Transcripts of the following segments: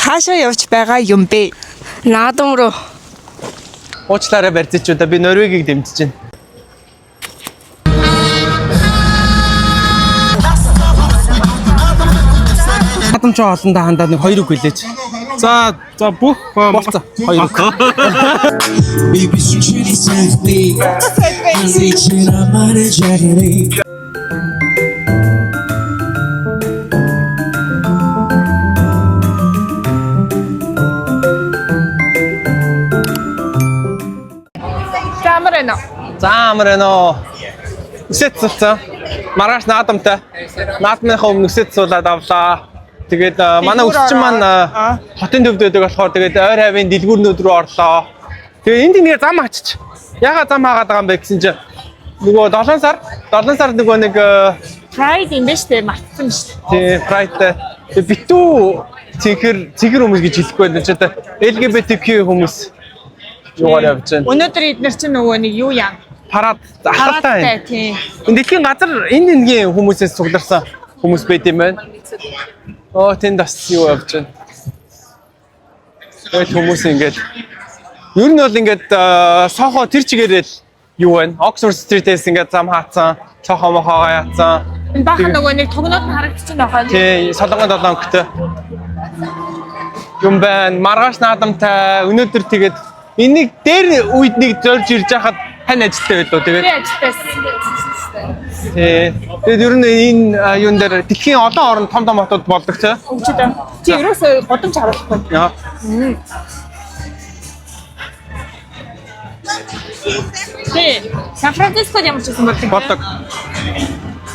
Хаашаа явж байгаа юм бэ? Наадам руу. Уучлаарай барьцчуудаа, би Норвегийг дэмжиж байна. Наадам ч олондоо хандаад нэг хоёр үг хэлээч. За за бүх Болцоо. Хоёр үг. Baby, sweet softly. I'm За амар байна уу? За амар байна уу? Үсэт сулцсан. Маргааш наадамтай. Наадмынхаа өмнө үсэт суулаад авлаа. Тэгээд манай Дэлгүүр өсчин маань ороо. хотын төвд байдаг болохоор тэгээд ойр хавийн дэлгүүрнүүд рүү орлоо. Тэгээд энд нэг зам ачиж. Яга зам хаагаад байгаа юм бэ гэсэн чинь нөгөө 7 сар 7 сар нөгөө нэг Pride юм байна штэ, мартсан штэ. тий Pride тэгээд битүү цэнхэр цэнхэр хүмүүс гэж хэлэхгүй байна ч одоо LGBTQ хүмүүс юугаар явж байна. Өнөөдөр эднэр чинь нөгөө нэг юу яа? Парад ахaltaй Парадтай байна. тий. Энэ дэлхийн газар энэ энгийн хүмүүсээс цугларсан хүмүүс байд юм байна. Оо тэнд бас юу явж байна. Тэгэл хүмүүс ингээд ер нь бол ингээд Сохо тэр чигээрэл юу байна? Oxford Street-ээс ингээд зам хаацсан, цохо мохоогоо яатсан. Энэ баахан нөгөө нэг тогноод нь харагдчихэв байна. Тий, солонгон долооногтой. Юм байна. Маргааш наадамтай. Өнөөдөр тэгээд энийг дээр үед нэг зорж ирж хахад тань ажилтай байлоо тэгээд. Би ажилтайсан. Тий. Тэгээд ер нь энэ юун дээр дэлхийн олон орн том том хотод болдог тий. Өвчтөд. Чи ерөөсөө гудамж харуулахгүй. Яа. Тий. Сан Францискод ямар ч байсан болдог. Болдог.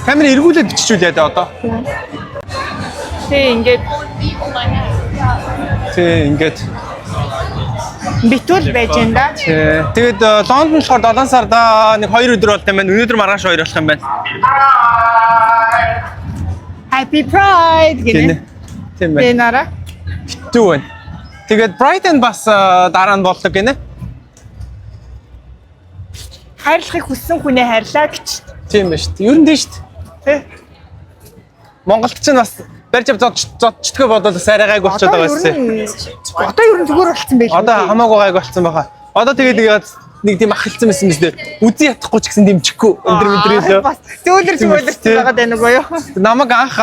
Камер эргүүлээд биччихүүлээ дээ одоо. Тий, ингээд Тий, ингээд. битүүл байж энэ да. Тий. Тэгээд Лондон болохоор 7 сарда нэг 2 өдөр болт юм байна. Өнөөдөр маргааш 2 болох юм байна. Happy Pride Тийм. гинэ. Тийм Тий байна. нараа. Битүү байна. Тэгээд Brighton бас дараа нь болдог гинэ. Хайрлахыг хүссэн хүнээ хайрлаа гэж. Тийм байна шүү дээ. Ер нь тийм шүү дээ. Тий. Монголд ч бас барьж ав зодчдгоо бодвол бас арай гайг болчиход Одоо байгаа ер шүү дээ. нь одоо ер нь зүгээр болцсон байх. Одоо хамаагүй гайг болцсон байгаа. Одоо тэгээд нэг нэг тийм ахилцсан байсан биз дээ. Үзэн ядахгүй ч гэсэн дэмжихгүй. Өндөр өндрөө. Бас зөөлөрч мөөлөрч Тий. байгаа даа нөгөө юу. Намаг анх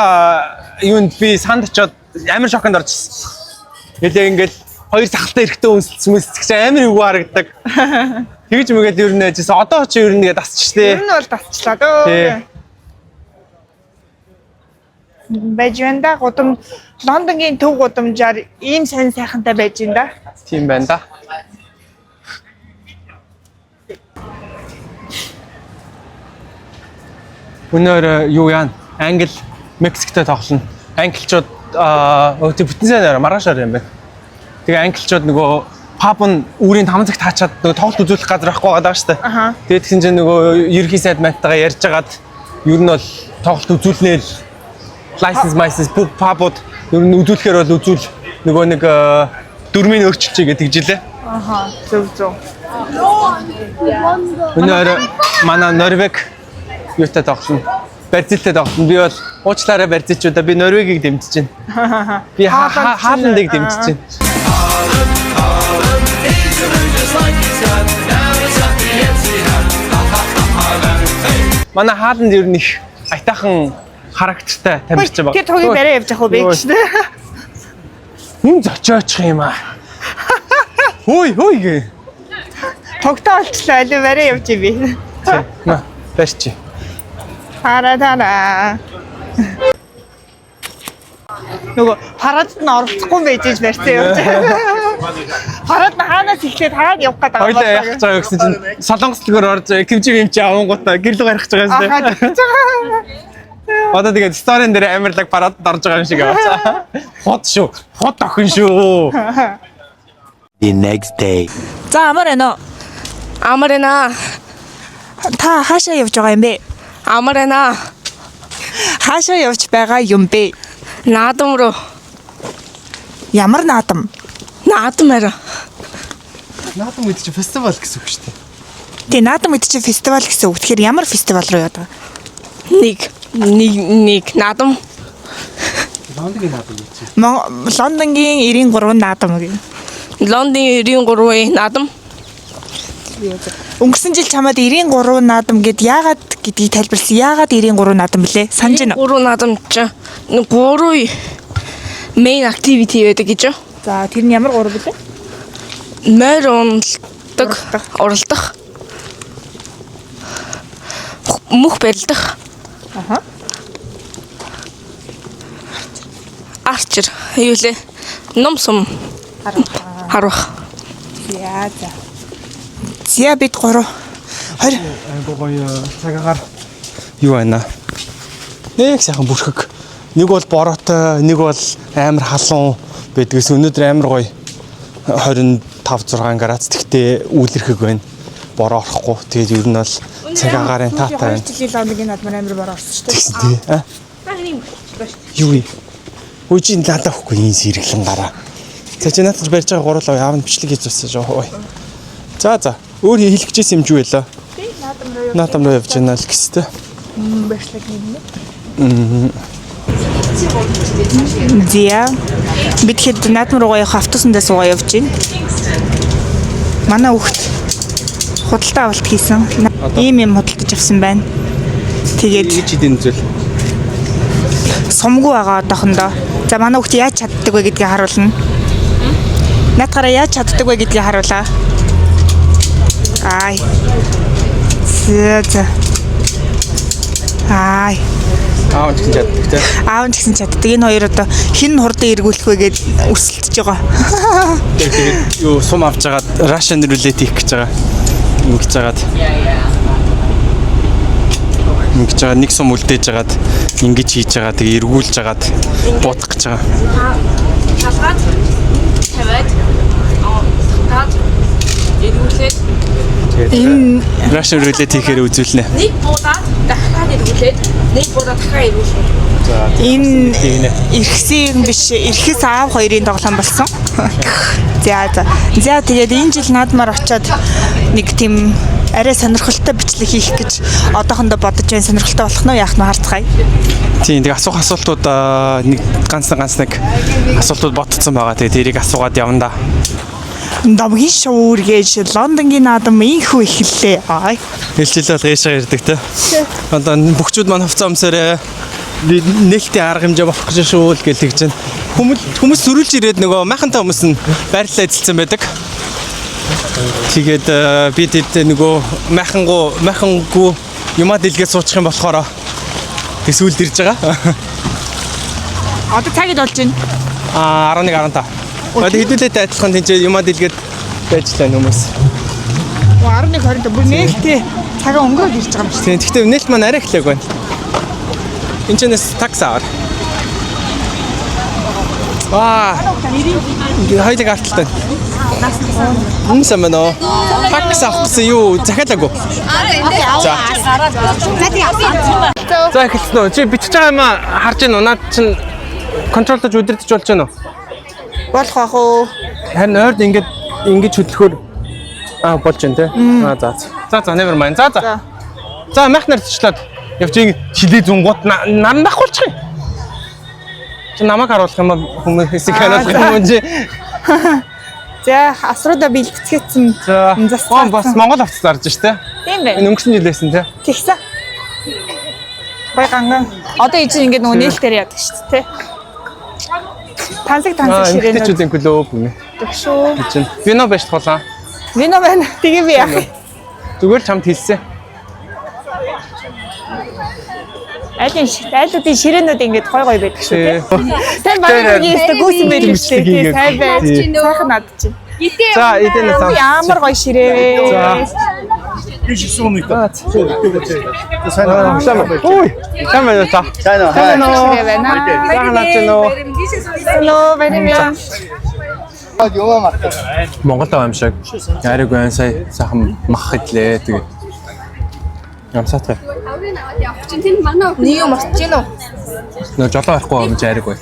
юунд би санд очиод амар шоконд орчихсон. Нэлээ ингээл хоёр сахалтай эрэхтэй үнсэлсэн мүсэлсэн чинь амар эвгүй харагдаг. Тэгж мэгээл ер нь яжсэн. Одоо ч ер нь нэгэ дасчихлээ. Ер нь бол дасчлаа дөө. Тий. Байж байна да. Гудам Лондонгийн төв гудамжаар ийм сайн сайхантай байж байна да. Тийм байна да. Өнөөр юу яана? Англи Мексиктэй тоглоно. Англичууд өө тэг бүтэн сайн арай маргааш арай юм байна. Тэгээ англичууд нөгөө паб нь үүрийн 5 цагт хаачаад нөгөө тоглолт үзүүлэх газар байхгүй байгаа даа шүү дээ. Аха. Тэгээд тэгсэн чинь нөгөө ерөнхий сайд мантайгаа ярьж хагаад ер нь бол тоглолт үзүүлнэ л license license бүх пабууд ер нь үзүүлэхээр бол үзүүл нөгөө нэг дүрмийг өөрчилчихье гэдэг жилээ. Аха. Зөв зөв. Өнөөр манай Норвег юутай тоглоно. Бразилтай тоглоно. Би бол уучлаарай бразилчуудаа би Норвегийг дэмжиж байна. Би Хааландыг дэмжиж байна. Манай Хааланд ер нь их аятайхан характертай тамирчин баг. Тэр тугийг барай явж явах уу бэ гэж. Хүн зочоочих юм аа. Хөөй хөөй гэ. Тогтоо олчлаа аль барай явж иви. Тий. Маа барьчих. Тара тара. Нөгөө парадд нь оролцохгүй байж иж барьсан явж. Парад нь хаанаас эхлээд хаана явах гээд байгаа Хоёлаа яах гэж байгаа гэсэн чинь солонгос лүгээр орж кимчи мимчи авангуудаа гэрлэг гарах гэж байгаа юм Ахаа шүү. тэгж байгаа. Одоо тэгээд сторийн дээр амарлаг парадд орж байгаа юм шиг аваа. Хот шүү. Хот охин шүү. The next day. За амар байна уу? Амар байна. Та хаашаа явж байгаа юм бэ? Амар байна. Хаашаа явж байгаа юм бэ? Наадам руу. Ямар наадам? Наадам арай. Наадам гэдэг чинь фестивал гэсэн үг шүү дээ. Тий, наадам гэдэг чинь фестивал гэсэн үг. Тэгэхээр ямар фестивал руу яваад байгаа? Нэг нэг нэг наадам. Лондонгийн наадам гэж. Лондонгийн 93 наадам гэх. Лондонгийн 93-ийн наадам. Өнгөрсөн жил чамаад 93 наадам гэд яагаад гэдгийг тайлбарласан. Яагаад 93 наадам блэ? Санаж байна уу? 3 наадам чи 3 main activity байдаг гэж юу? За, тэр нь ямар гурав блэ? Морь уналдаг, уралдах. Мөх барилдах. Аха. Archer юу лээ? Ном сум харуах. За, за. За, бид 3 20 Айгуу гоё цагаагаар юу байна? Нэг сайхан бүрхэг. Нэг бол бороотой, нэг бол амар халуун байдгээс өнөөдөр амар гоё 25 6 градус тэгтээ үүлэрхэг байна. Бороо орохгүй. Тэгээд ер нь бол цагаагаар таатай байна. 2 жилийн Лондонгийн наадмаар амар бороо орсон шүү дээ. Тэгсэн тий. А? Юу юм? Үгүй чи надад өгөхгүй энэ сэргэлэн гараа. За чи надад барьж байгаа гурлаа аав нь бичлэг хийж байсан жоо. Ой. За за. Өөр хэлэх гэжсэн юм юу байлаа? Би наадам руу явж Наадам руу явж байна л гэстэй. Баярлалаа гэнэ. Зя. Бид хэд наадам руугаа явах автобусандаа суугаа явж байна. Манай хүүхд худалдаа авалт хийсэн. Ийм юм худалдаж авсан байна. Тэгээд Ингэж идэв зүйл. сумгүй байгаа одоохондоо. За манай хүүхд яаж чаддаг вэ гэдгийг харуулна. Наадгаараа яаж чаддаг вэ гэдгийг харуулаа. Ай. За за. Ай. Аав ч гэсэн чаддаг те. Аав нь ч гэсэн чаддаг. Энэ хоёр одоо хэн нь хурдан эргүүлэх вэ гэд өрсөлдөж байгаа. Тэгээд юу сум авч жагаад Russian roulette хийх гэж байгаа. Ингэж жагаад. Ингэж жагаад нэг сум үлдээж жагаад ингэж хийж байгаа. Тэгээ эргүүлж жагаад буудах гэж байгаа. Шалгаад тавиад татаад эргүүлээд Тэгээд Russian roulette хийхээр үзүүлнэ. нэг буудаад дахиад эргүүлээд нэг буудаад дахиад эргүүлнэ. Энэ Тэгнэ. эргэсэн биш, эрхэс аав хоёрын тоглоом болсон. За за. За тэгээд энэ жил наадмаар очиод нэг тийм арай сонирхолтой бичлэг хийх гэж одоохондоо бодож байна. Сонирхолтой болох нь уу яах нь харцгаая. Тийм тэгээ асуух асуултууд нэг ганц нэг ганц нэг асуултууд ботцсон байгаа. Тэгээ тэрийг асуугаад явна да. Домгийн шоу үргээж Лондонгийн наадам инхүү эхэллээ. Ай. Хэлчихлээ бол ээшээ ирдэг те. Одоо бөхчүүд маань хувцас өмсөрөө нээлттэй арга хэмжээ болох гэж шүү л гэл тэгж байна. Хүмүүс хүмүүс сөрүүлж ирээд нөгөө майхантай хүмүүс нь байрлалаа эзэлсэн байдаг. Тэгээд би тэд нөгөө майхангуу майхангуу юмаа дэлгээ суучих юм болохоор тэг сүлд ирж байгаа. Одоо цаг хэд болж байна? Аа 11 15. Одоо хэдүүлээтэй адилхан тэнцээ юмаа дэлгээд байж л байна хүмүүс. 11:20 бүр нээлттэй цагаан өнгөрөөд ирж байгаа юм шиг. Тийм гэхдээ нээлт маань арай эхлэег байна. Энд чинээс такс аваар. Аа. Хоёлыг арталтай. Хүмүүс юм байна уу? Такс авах гэсэн юу захиалаагүй. За. За эхэлсэн үү? Чи бичиж байгаа юм аа харж байна уу? Наад чин контролдож удирдах болж байна уу? Болох ах уу? Харин ойрд ингээд ингэж хөдлөхөөр аа болж байна те. Аа за. За за never mind. За за. За мах нар зчлаад явж ингэ чилээ зүнгууд наран дахгүй юм. Чи намайг харуулах юм уу хүмүүс хэсэг харуулах юм уу чи? За асруудаа бэлтгэцсэн. За. Засцсан. Оо бас Монгол авц зарж штэ. Тийм байна. Энэ өнгөрсөн жилээсэн те. Тэгсэн. Гой ганган. Одоо энэ чинь ингээд нөгөө нээлтээр яадаг шүү дээ, тэ. Тансаг тансаг ширээнүүд Эмэгтэйчүүд инклөө гэнэ. шүү. Чинь вино байж тулаа. Вино байна. Тэгээ би яах юм? Зүгээр л чамд хэлсэн. Айлын айлуудын ширээнүүд ингээд гой гой байдаг шүү, тэ. Сайн Тэр- багийн өстө гүйсэн байдаг шүү, Бичлэг тэ. хийгээд. Сайн байна. Тий. Сайхан над чинь. За эдэн сам. Ямар гой ширээ вэ? За. Сайн уу? Ой, сайн байна уу та? Сайн уу? Сайн уу? Ширээ байна. Сайхан над чинь үү? Нөө байна юм. Монголд байгаа юм шиг. Ариг байна сая сайхан мах идлээ тэгээ. Ямсаатай. Нэг юм мартаж гин үү? Нөө жолоо орохгүй юм чи ариг байл.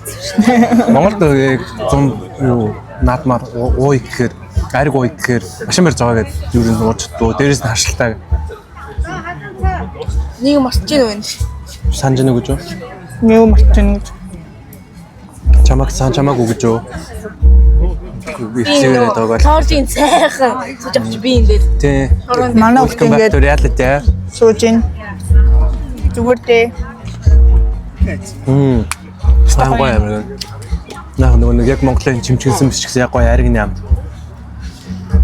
Монголд яг зам юу наадмаар ууй гэхээр ариг ууй гэхээр машин барь зоогоо гэдэг юу юм ууж чаддгүй. Дээрээс нь харшилтай Нэг юм мартаж гин үү энэ? санаж байна уу гэж юу? Нөө мартаж байна гэж. Чамаг сан чамааг өгж юу? Ихсэрээ тоогоо. Торжийн цайхан сууж авч би энэ дээр. Тий. Манай хүүхд Welcome back ингээд to reality. сууж ин. Зүгээр дээ. Мм. Сайн гоё юм. Наа нөгөө нэг яг Монголын чимчгэлсэн биш гэсэн яг гоё айргны ам.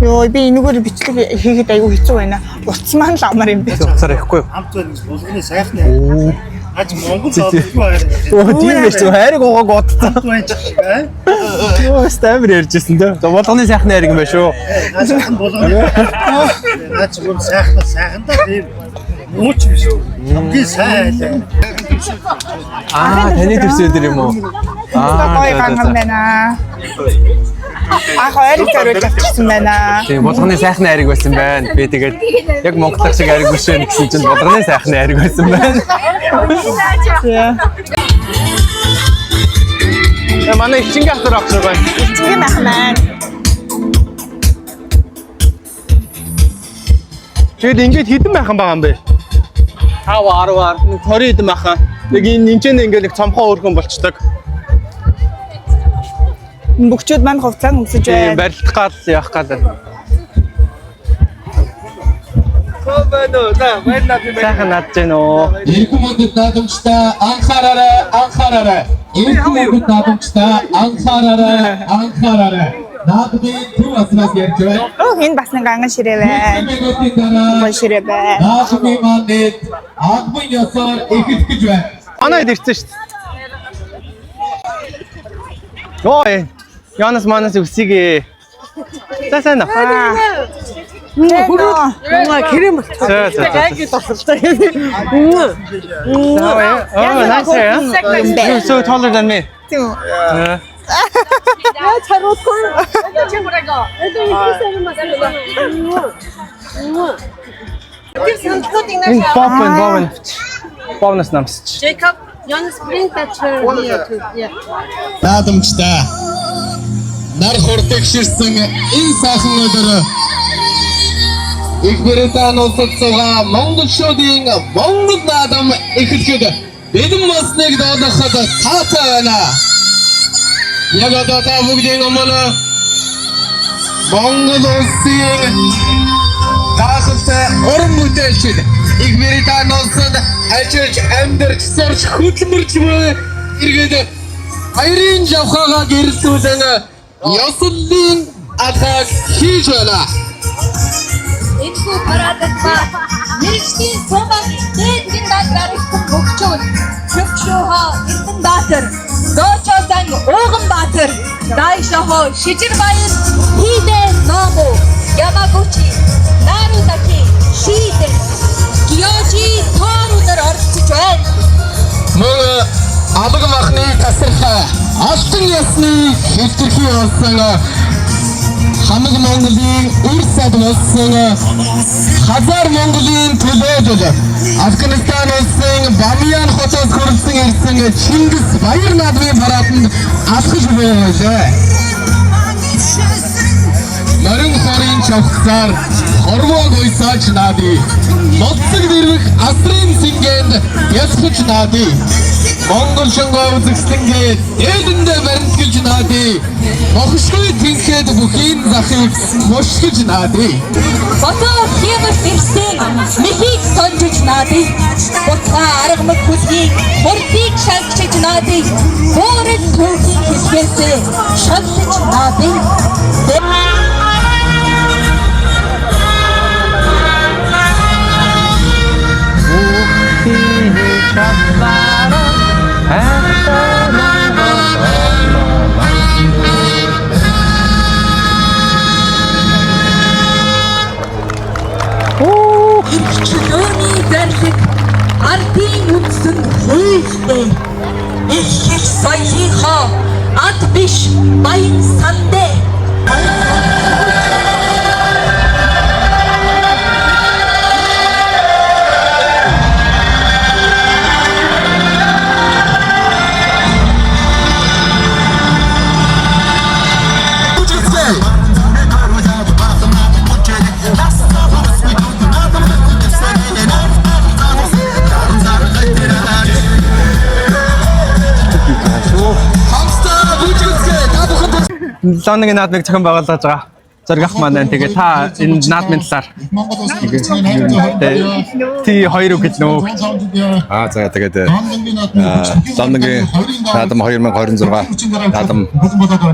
Йоо, би энэгээр бичлэг хийхэд айгүй хэцүү байна. Утас маань л амар юм бэ. Уцаар ихгүй юу? Хамт байна гэж булганы сайхны. Оо. Аж Монгол олдгүй хайр. Оо, тийм байж зүгээр хайрыг уугааг бодсон. Байна ч шиг аа. Йоо, стамер ярьжсэн дээ. За болгоны сайхны хайрыг юм байна шүү. Наач хан булганы. Наач бүр сайхан сайхан да тийм. Мууч биш. Хамгийн сайн хайлаа. Аа, таны төрсөн өдөр юм уу? Аа, гоё за, за, ганган за. байна. Ах ойрыг зориулж авчихсан байна. Тийм, болгоны сайхны хайрыг байсан байна. Би тэгээд яг Монгол шиг хайрыг биш байх гэсэн чинь болгоны сайхны хайрыг байсан байна. За. Я манай ихчингийн хатар авч байгаа. Чигийн ах маань. Тэгээд ингээд хэдэн байхан байгаа юм бэ? 5 10 10 20 хэдэн байхан. Нэг энэ нэмчэнд ингээд нэг цомхоо өөрхөн болчдөг. Бөгчүүд маань хувцас өмсөж Тийм байна. барилдах гал явах гал. Сайхан надж гэнэ үү? Эрхэм хүндэт наадамчдаа анхаараарай, анхаараарай. Эрхэм хүндэт наадамчдаа анхаараарай, анхаараарай. Наадмын төв газраас ярьж байна. Өө энэ бас нэг ганган ширээ байна. Минутын дараа Гоё ширээ байна. наадмын маань нийт албан ёсоор эхлэх гэж байна. Манай хэд ирсэн шүү дээ. Ой, Янас манас үсгийг. За сайн уу? Хөрөө Крем болчихсон. За за за. Анги тосолтой. Oh, nice hair. You're so taller than me. Тийм үү? Yeah. Энэ Bob and Bob Бобнос намсч. Jacob, Jonas bring that chair here too. Yeah. Наадамчдаа нар хурдыг ширсэн энэ сайхан өдөр Их Британи улсад суугаа монголчуудын Монгол наадам эхлэхэд бэлэн болсныг доолоход таатай байна. Яг одоо та бүгдийн өмнө Монгол улсын гайхалтай уран бүтээлчид Их Британи улсад ажиллаж амьдарч сурч хөдөлмөрч буй иргэд баярын жавхаагаа гэрэлтүүлэн ёслолын алхааг хийж байна. Энэхүү парадад ба мэргэжлийн сумаг дээд гин дадраар бөгчүүл Төвчрөөхөө Эрдэнэбаатар, Доочоосан Ууганбаатар, Дайшохоо Шижирбаяр, Хидэ Ному, Ямагучи, Нарузаки, Шидэ, Гиожи Тоорунор оролцож байна. Мөн алга махны тасархай алтан ясны хилтерхий болсон хамаг Монголын үр сад болсон Хазар Монголын төлөөд Афганистан улсын Бамиян хотоос хүрэлцэн ирсэн Чингис Баяр наадмын параданд алхаж буйлаа. Морин хорын чавхсаар хорвоог уйсаач наадъя. Моцог дэрвэх асрын сингэнд ясгаж наадъя. Монгол шонгоо үзэсгэлэнгээ дээдэндээ баримтгэлж наадъя. Мохшгүй тэнхэд бүхийн захыг мушгиж наадъя. Ботоо хэмэл бэрсэн мөхийг сонжиж наадъя. Бутгаа аргамаг хүлгийг хурдыг шагчиж наадъя. Буурын түүхийн хэлхээсээ шоглож наадъя. Чөлөөний зарлиг ардын үндсэн хуйлтай. Их их соёлынхоо ад биш баян сандэ. Хамстай Лондонгийн наадмыг зохион байгуулж байгаа. Зориг ах маань байна. Тэгээ та энэ наадмын талаар тий хоёр үг хэлнэ үү? Аа за тэгээд Лондонгийн наадам 2026 наадам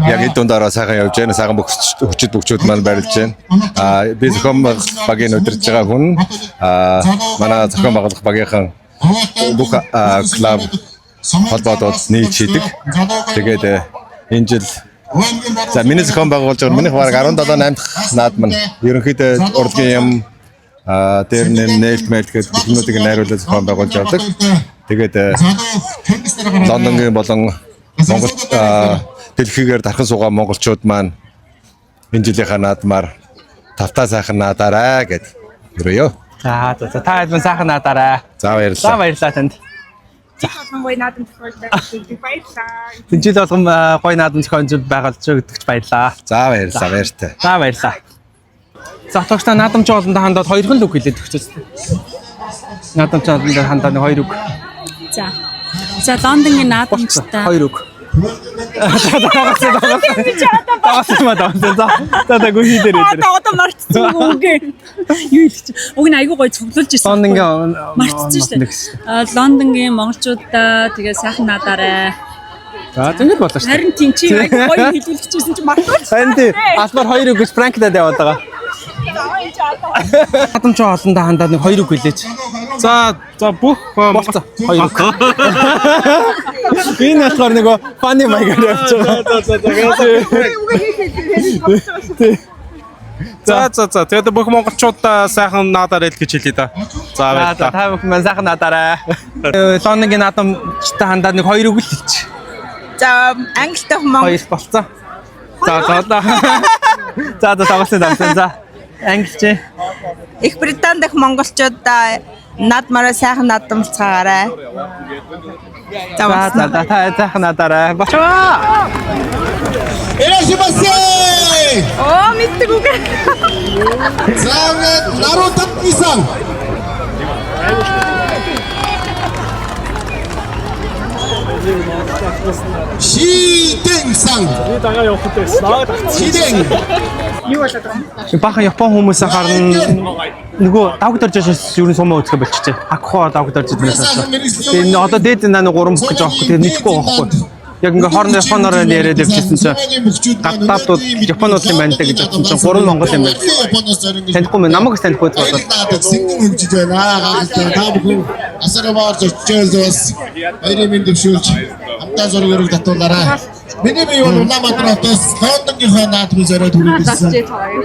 яг эд дундаараа сайхан явж байна. Сайхан бүх хүчит бөхчүүд маань барилж байна. Аа би зохион байгуулах багийг удирдах байгаа хүн аа манай зохион байгуулах багийнхан бүх клуб холбоодод нийлж хийдэг. Тэгээд энэ жил за миний зохион байгуулж байгаа минийх баг 17 8 дахь наадам нь ерөнхийдөө урлагийн юм аа дээр нээлт мэлт гэдэг бэлмүүдийг найруулаад зохион байгуулж явдаг. Тэгээд Лондонгийн болон Монгол дэлхийгээр дархан суугаа монголчууд маань энэ жилийнхаа наадмаар тавтаа сайхан наадаарай гэд өрөөё. За за за та хэд мэн сайхан наадаарай. За За баярлалаа. баярлалаа танд. Болгон наадам зохиолж байгаа. Баярлалаа. Энэ жил болгон гоё наадам зохион байгуулж өгдөгч баярлалаа. За баярлалаа баяртай. За баярлалаа. За отогчтой наадамч олондоо хандаад хоёрхан л үг хэлээд өгчөөс. Наадамч олондоо хандаад нэг хоёр үг. За. За Лондонгийн наадамчтай. Хоёр үг. Дагасан юм аа дагасан. За за за гүн хийдэр хийдэр. Одоо мартсан үг үгүй. Юу хэлчих чи. Уг нь айгүй гоё цуглуулж ирсэн. Лондонгийн мартсан шүү дээ. А Лондонгийн монголчуудаа тэгээ сайхан наадаарай. За зөнгөл болоо шүү. Харин тийм чи айгүй гоё хэлүүлчихсэн чи мартуулж. Харин тий албаар хоёр үг гэж пранктад яваад байгаа. Наадамч олондоо хандаад нэг хоёр үг хэлээч. За за бүх Болцоо. Хоёр үг. Энэ болохоор нөгөө funny маягаар явж байгаа. За за за. За за за. Тэгээд бүх монголчуудаа сайхан наадаарай л гэж хэлье да. За За за баярлалаа. та бүхэн маань сайхан наадаарай. Лондонгийн наадамчтай хандаад нэг хоёр үг л хэлчих. За Англи дахь Монгол Хоёр болцоо. За за за. За за дагуулсан дагуулсан. За англич. Их Британи дахь монголчуудаа наадмаараа сайхан наадамцгаагаарай. За За за за та сайхан наадаарай. Бочваа. Оо мэддэг үг. За ингээд наруу татнисан. Шидэнсан. Шидэн. Бахан Япон хүмүүс харна нөгөө давг дорж шээс ер нь сумаа үзэх болчихжээ. Акхоо давг дорж идмээс хойш. Тэгээ энэ одоо дээд наа нэг гурван бүх гэж аахгүй. Тэгээ мэдхгүй байхгүй. Яг ингээ хоорондоо Японоор яриад явчихсан чинь гадаадууд Японууд юм байна даа гэж бодсон чинь гурван монгол юм байна. Танихгүй мэн намайг танихгүй гэж бодоод. Надад сэнгэн хөгжиж байна. Гайхалтай. Та бүхэн асар баар зочжоол бас баярын мэнд дэвшүүлж хамтаа зураг өрөг татуулаарай. Миний бие бол Улаанбаатар хотоос Лондонгийнхоо наадмын зориод хүргэсэн.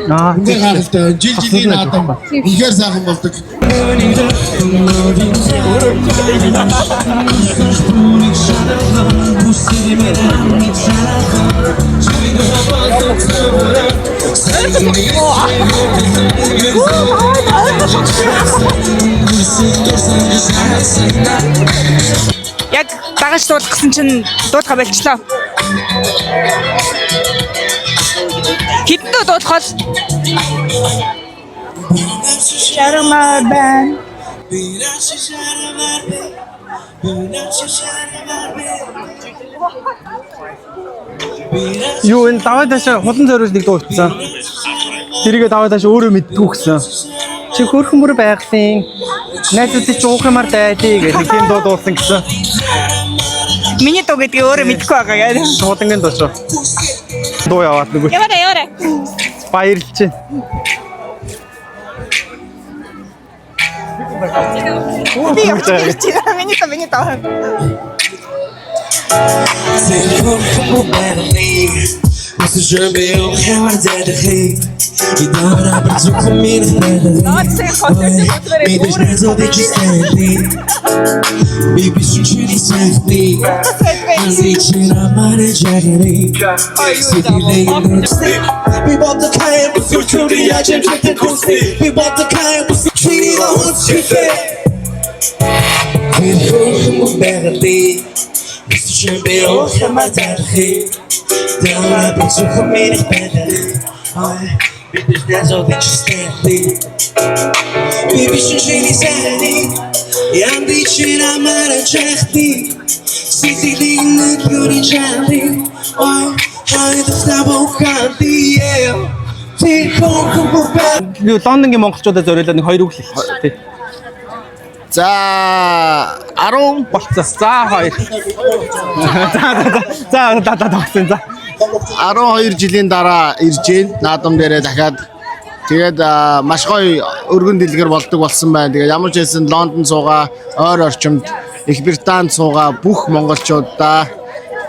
Аа Үнэхээр гайхалтай. Жил жилийн наадам үнэхээр сайхан болдог. Яг дагаж дуулах гэсэн чинь дуулахаа болчлоо. Хэдэн дуу дуулах бол? Шармаар байна. Юу энэ даваа таашаа хулан зориулж нэг дуу утсан. Тэрийгэ даваа таашаа өөрөө мэддэггүй гэсэн. Чи хөрхөн бүр байгалийн найзуудыг чи уух юмар дайдээ гэх нэг тийм дуу дуулсан гэсэн. Миний дуу гэдгийг өөрөө мэдэхгүй байгаа яа. Хулангийн дуу шүү. Дуу яваад нөгөө Яваарай яваарай. баярлж байна. Би явж ирж байна. Миний дуу миний дуу. Юу, Лондонгийн монголчуудад зориулаад нэг хоёр үг л хэлчих тий. За, 10 Болцсон. За, хоёр. За, за, за, за, за, тогсон. За. 12 жилийн дараа ирж гин наадам дээрээ дахиад. Тэгээд маш гоё өргөн дэлгэр болдог болсон байна. Тэгээд ямар ч байсан Лондон суугаа, ойр орчимд, Их Британд суугаа бүх монголчуудаа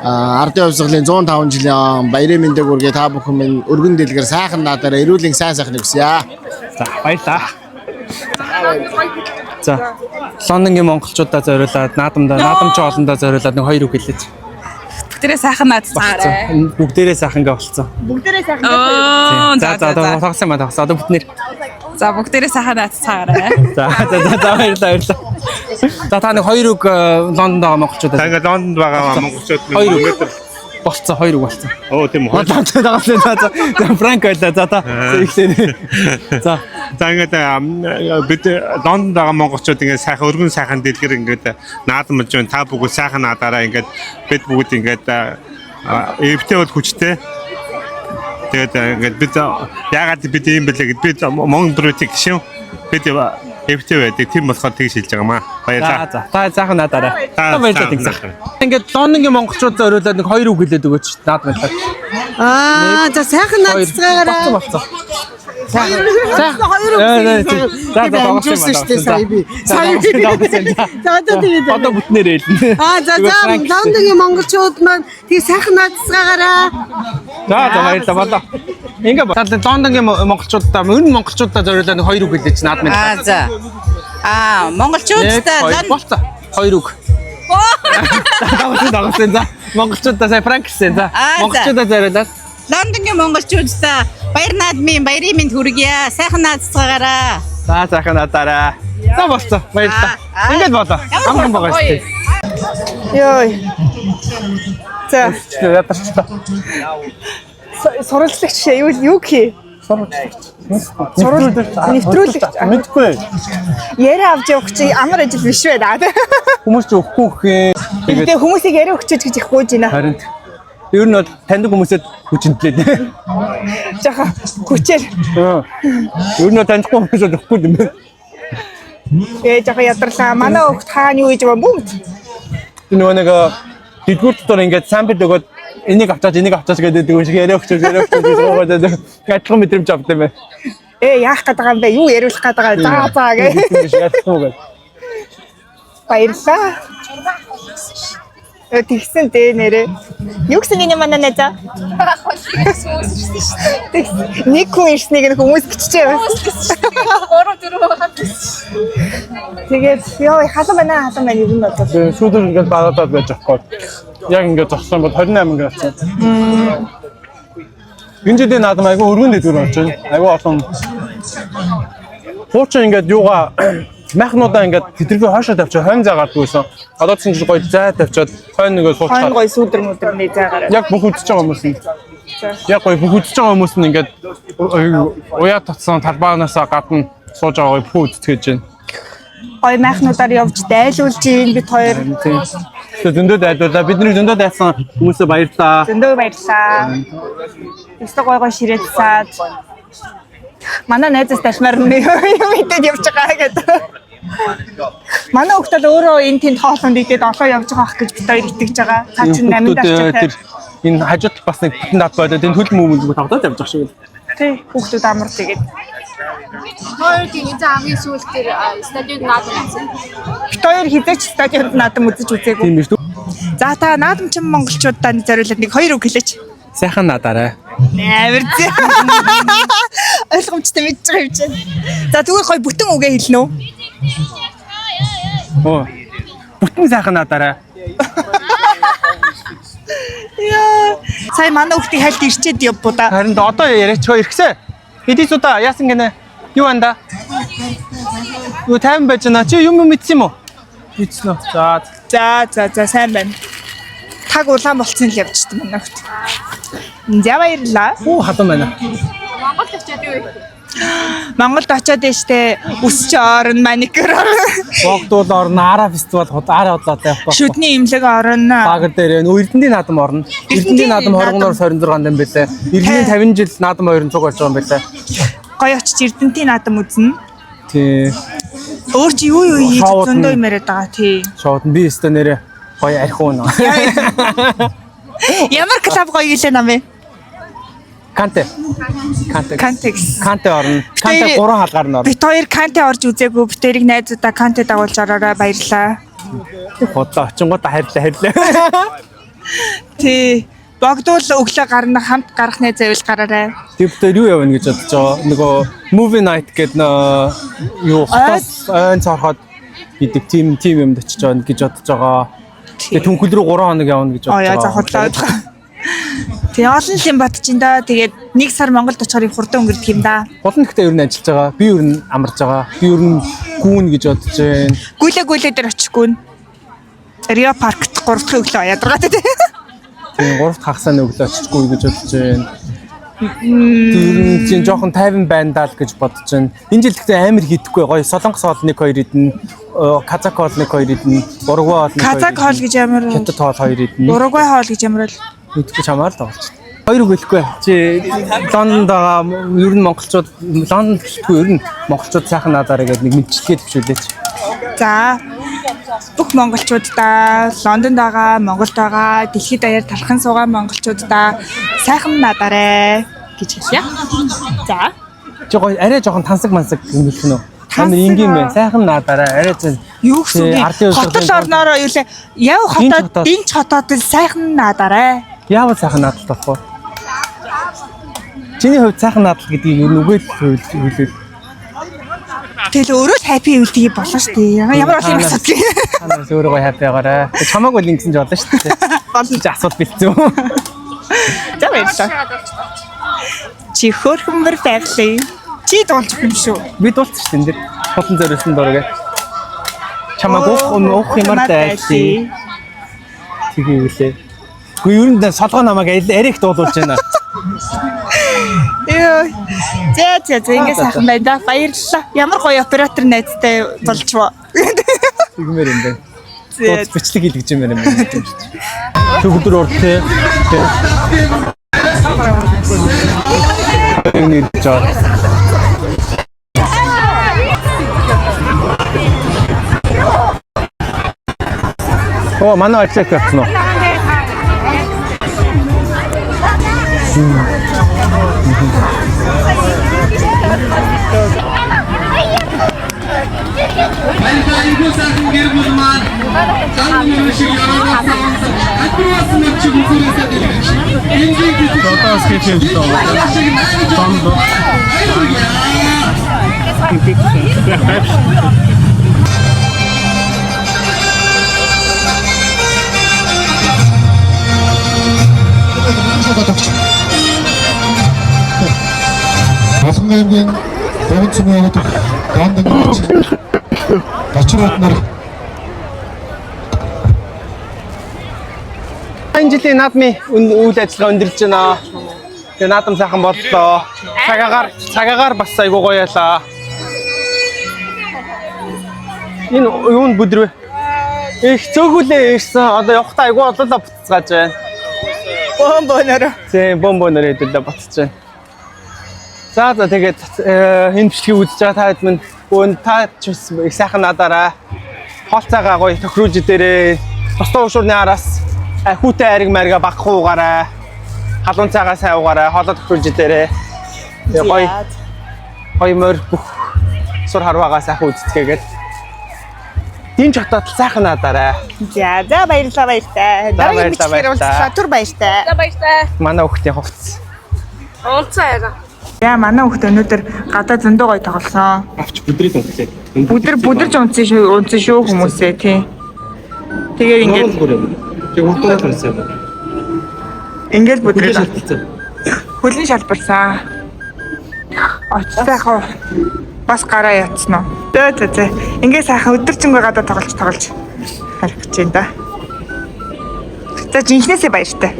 ардын хувьсгалын 105 жилийн баярын мэндийг хүргэе. Та бүхэн минь өргөн дэлгэр сайхан наадаараа эрүүлийн сайн сайхныг хүсье. За, баярлаа. За, Лондонгийн монголчуудаа зориулаад, наадамдаа, наадамч олондоо зориулаад нэг хоёр үг хэлээч. Бүгдээрээ сайхан наадцгаарай. Бүгдээрээ сайхан гэ болцсон. Бүгдээрээ сайхан. Оо, За, за, тогсон юм а, тогсон. Одоо бүтнээр. За, бүгдээрээ сайхан наадцгаарай. За, за, за, за, баярлалаа, баярлалаа. За, та нэг хоёр үг Лондонд байгаа монголчуудаа. За, ингээд Лондонд байгаа монголчууд Хоёр үг. өнөөдөр Болцсон, хоёр үг болцсон. Оо, тийм үү. За, за, за, за, Франк байлаа. За, та ихлээр. За. За, ингээд бид Лондонд байгаа монголчууд ингээд сайхан өргөн сайхан дэлгэр ингээд наадамж байна. Та бүгд сайхан наадаараа. Ингээд бид бүгд ингээд эвтэй бол хүчтэй. Тэгээд ингээд бид яагаад бид ийм бэлээ гэд бид Монгол Бритик гişүн бид эвтэй байдаг. Тийм болохоор тэгж хэлж байгаа маа. За, Баярлалаа. за. Та сайхан наадаарай. За, Та баярлалаа сайхан тэг сайхан. Ингээд Лондонгийн монголчууд зориулаад нэг хоёр үг хэлээд өгөөч. Наадмын. Аа, за, сайхан Хоёр. наадцгаагаарай. Болцсон, болцсон. Хоёр хоёр үг. За, за, амжуулсан шүү дээ сая би. Сая би. За, одоо тэгээд. Одоо бүтнээр хэлнэ. Аа, за, за, Лондонгийн монголчууд маань тэг сайхан наадцгаагаарай. За, за, баярлалаа, болоо. Ингээ та Лондонгийн монголчуудаа, ер нь монголчуудаа зориулаад нэг хоёр үг хэлээч наадмын. Аа, за. Аа, Нэг, монголчуудаа хоёр, болцсон. Хоёр үг. Дагсан, дагсан. За, монголчуудаа сая Франк гэсэн. За, Аа, за. монголчуудаа зориулаад. Лондонгийн монголчуудаа баяр наадмын баярын мэнд хүргье. Сайхан наадцгаагаарай. За, сайхан наадаарай. За, болцсон. Баярлалаа. Аа. Ингээд болоо. Ямар Амархан байгаа шүү дээ. Йой. За, Ядарчлаа. Суралцлагч юу юу гэх? Сурвалжлагч. Нэвтрүүлэгч. Мэдгүй. Яриа авч явах чи амар ажил биш байна. Хүмүүс ч өгөхгүй гэх юм. Тэгээд Тэгээ хүмүүсийг яриа өгчөөч гэж их гуйж байна. харин ер нь бол таньдаг хүмүүсэд хүчинтлээ. Жаха хүчээр. Ер нь бол танихгүй хүмүүсэд өгөхгүй юм байна. Ээ, жаха ядарлаа. Манай өхт хаана юу хийж байгаа бүүмт. Тэр нөгөө нэг дэлгүүр дотор ингээд сампл өгөөд энийг авчаач, энийг авчаач гэдэг юм шиг яриа өгчөөч, яриа өгчөөч гэж гоогаад байдаг. Адилхан мэдрэмж авд юм байна. Ээ, яах гээд байгаа юм бэ? Юу яриулах гээд байгаа? За, за гэ. Тийм биш, ялахгүй гэж. Баярлалаа. Тэгсэн дээ нэрээ. Юу гэсэн миний манай найзаа? Тэгсэн. Нэг хүн ирснийг нь хүмүүс биччихээ бас. 3 4 хамт ирсэн. Тэгээд ёо, халуун байна, халуун байна ер нь бол. Тэгээ сүүдэр ингээд бараадаад байж байгаа байхгүй. Яг ингээд зогссон бол 28 ингээд болсон. Энэ жилийн наадам айгүй өргөн дэлгүүр болж байна. Айгүй олон. Хуучин ингээд юугаа майхнуудаа ингээд тэтгэврээ хойшоо тавьчих хойн зай гардаг байсан. Одоо ч чинь гоё зай тавьчаад хойно нэгээ Хойно суучихад гой сүүдэр мүдэрний зай гараад. яг бүх үзэж байгаа хүмүүс нь яг гоё бүх үзэж байгаа хүмүүс нь ингээд уяа татсан талбаанаасаа гадна сууж байгаа гоё бүх үздэг гэж байна. Гой майхнуудаар явж дайлуулж ийн бид хоёр. Тийм. Тэгээ зөндөө дайлуулаа. Бидний зөндөө дайлсан хүмүүсээ баярлалаа. Зөндөө баярлалаа. Өстө гой гой ширээд саад. Манай найзаас дашмаар нь юм идээд явж байгаа гэдэг. Манай хүүхд бол өөрөө энэ тэнд хоолунд идээд олон явж байгаа ах гэж бид хоёр итгэж байгаа. Цаа чинь 8 Хүүхдүүд, дарчтай. тэр энэ хажууд бас нэг бүтэн дат байлаа. Энэ хөл мөмөл зүгээр тоглоод явж байгаа шиг л. Тий, хүүхдүүд амар тэгээд. Хоёр тийм энэ хамгийн сүүлд тэр стадионд наадам үзсэн. Бид хоёр хизээч стадионд наадам үзэж үзээгүй. Тийм биш үү? За, та наадамчин монголчуудаа зориулаад нэг хоёр үг хэлээч. Сайхан наадаарай. Амар зэ. Ойлгомжтой мэдж байгаа юм чинь. За, тэгвэл гой бүтэн үгээ хэлнэ үү? Оо. Бүтэн сайхан наадаарай. Яа. Сая манай хүүхдийг хальт ирчээд явбуу да. Харин одоо яриач хөө ирхсэ. Хэдий удаа яасан гинэ? Юу анда? Юу тайван байж байна. Чи юм юм мэдсэн юм уу? Мэдсэн үү? За. За, за, за, сайн байна. Таг улаан болцсон л явчихсан манай хүүхд. За, баярлалаа. Хүү халуун байна. Монгол очиод юу вэ? Монголд очиод штэ үсч орно, маникюр орно. Богдуул орно, Ара фестивал ара худлаатай явах. Шүдний имлэг орно. Лагер дээр Эрдэнтийн наадам орно. Эрдэнтийн наадам 23-26 юм байлаа. Эрдэнтийн 50 жил наадам 2 цуг болж байгаа юм байлаа. Гоё очиж Эрдэнтийн наадам үзнэ. Тий. Өөр чи юу юу хийж Шоуд нь- зөндөө юм яриад байгаа тий. Шоуд нь би өстө нэрээ гоё архиун. Ямар клуб гоё гэлээ намээ? Канте. Канте. Кантекс. Канте орно. Канте хоёр- 3 хаалгаар нь орно. Бит хоёр Канте орж үзээгүй. Бит хоёрыг найзуудаа Канте дагуулж ороорой баярлаа. Худлаа очингуудаа хайрлаа хайрлаа. Тий. Богдуул өглөө гарна хамт гарах найз байвал гараарай. Тэр бит хоёр юу явна гэж бодож байгаа. Нөгөө movie night гэдэг нөө юу хотоос ойн цорхоод гэдэг тим тим юмд очиж байгаа гэж бодож байгаа. Тэгээ түнхэл рүү 3 хоног явна гэж бодож Оо яа байгаа. за худлаа. Тий олон л юм батчин да. Тэгээд нэг сар Монголд очихоор их хурдан өнгөрдөг юм да. Хулан гэхдээ ер нь ажиллаж байгаа. Би ер нь амарч байгаа. Би ер нь гүүн гэж бодож байна. Гүлээ гүлээ дээр очихгүй нь. Рио паркт 3 дахь өглөө ядаргаатай тий. Тийм 3 дахь хагасны өглөө очихгүй гэж бодож байна. Тэр нь чинь жоохон тайван байна даа л гэж бодож байна. Энэ жил гэхдээ амар хийдэхгүй гоё. Солонгос хоол 1 2 идэнэ. Казак хоол 1 2 идэнэ. Уругвай хоол 1 2 Казак хоол гэж ямар Хятад хоол 2 идэнэ. Уругвай хоол гэж ямар л Мэдхгүй чамаар л тоглож. Хоёр үг хэлэхгүй. Чи Лондонд байгаа ер нь монголчууд Лондонд гэлтгүй ер нь монголчууд сайхан наадаарай гэдэг нэг мэдчилгээ төвшүүлээч. За бүх монголчуудаа Лондонд байгаа, Монголд байгаа, дэлхийд даяар талхан суугаа монголчуудаа сайхан наадаарай гэж хэлье. За. Чи гоё арай жоохон тансаг мансаг юм хэлэх нь үү? Амар энгийн байна. Сайхан наадаарай. Арай зэн Юу гэсэн Тий, үг ардын юм? удирдлагын Хотол орноороо юу лээ? Яв Динч хотод, хотод. динч хотод л сайхан наадаарай. Яавал сайхан наадалт болох вэ? Чиний хувьд сайхан наадал гэдгийг ер нь үгээр л хэлвэл Тэгэл өөрөө л happy үлдгийг болно шүү дээ. Ямар бол юм асуудал юм. та нараас өөрөө гоё happy байгаарай. Тэг Чамааг бол ингэсэн ч болно шүү дээ. Болно. Чи асуудал бэлдсэн. За баярлалаа. Чи хөөрхөнмөр байглаа. Чи дуулж өгөх юм шүү. Би дуулсан шүү дээ энэ дэр. Хулан зориулсан дураг. Чамааг уух юм уух юмар дайлъя. Тэгээ юу лээ. Гэхдээ ер нь солгоо намайг арай их дуулуулж байна. Йоо. За за за ингэ сайхан байна да. Баярлалаа. Ямар гоё оператор найзтай болчвоо. Тэгмээр юм байна. За. Дууц бичлэг хийлгэж юм байна юм. Төгөлдөр урд те. Тэ. Нэг жоо. Оо манай ажлыг явцсан уу? Одоо скетч хийлээ. Булхан аймгийн Дөрвөн цөмийн яваад Лондоны Бочрот нар Энэ жилийн наадмын үйл ажиллагаа өндөрлж байна. Тэгээ наадам сайхан боллоо. Цагаагаар бас айгуу гоё ялаа. Энэ юунд бүдрвэ? Их цөөхөлээ ирсэн. Одоо явахдаа айгуу олоолаа буцгааж байна. Бөөн бөөнөрөө. Тийм, бөөн бөөнөрөө хэдүүлээ буцаж байна. За за тэгээд энэ бичлэгийг үзэж байгаа та хэд минь өн та ч бас их сайхан наадаарай. Хоол цайгаа гоё тохируулж идээрэй. Тусдаа уушуурны араас хүүтэй айраг марга багхгүй угаарай. Халуун цайгаа сайн угаарай. Хоолоо тохируулж идээрэй. Тэгээ гоё гоё морь бүх сур харваагаа сайхан үздэгээгээд. Динч хотод л сайхан наадаарай. За за баярлалаа баяртай. За, Дараагийн баярлалаа, бичлэгээр баярлалаа. уулзлаа. Түр баяртай. За баяртай. Манай хүүхдийн хувцас. Унцаа яга. За манай хүүхд өнөөдөр гадаа зөндөө гоё тоглосон. Авч бүдрээд унтлаа. Бүдэр бүдэрж унтсан шүү, унтсан шүү хүмүүсээ тий. Тэгээд ингээд Тэг урдуугаар унсан юм. ингээд бүдрээд шалтгаалцсан. хөлн шалбарсан. Очтой хав бас гараа ятсан уу? Зөө зөө зөө. Ингээ сайхан өдөржингөө гадаа тоглож тоглож харах гэж байна да. За жинхнээсээ баяртай.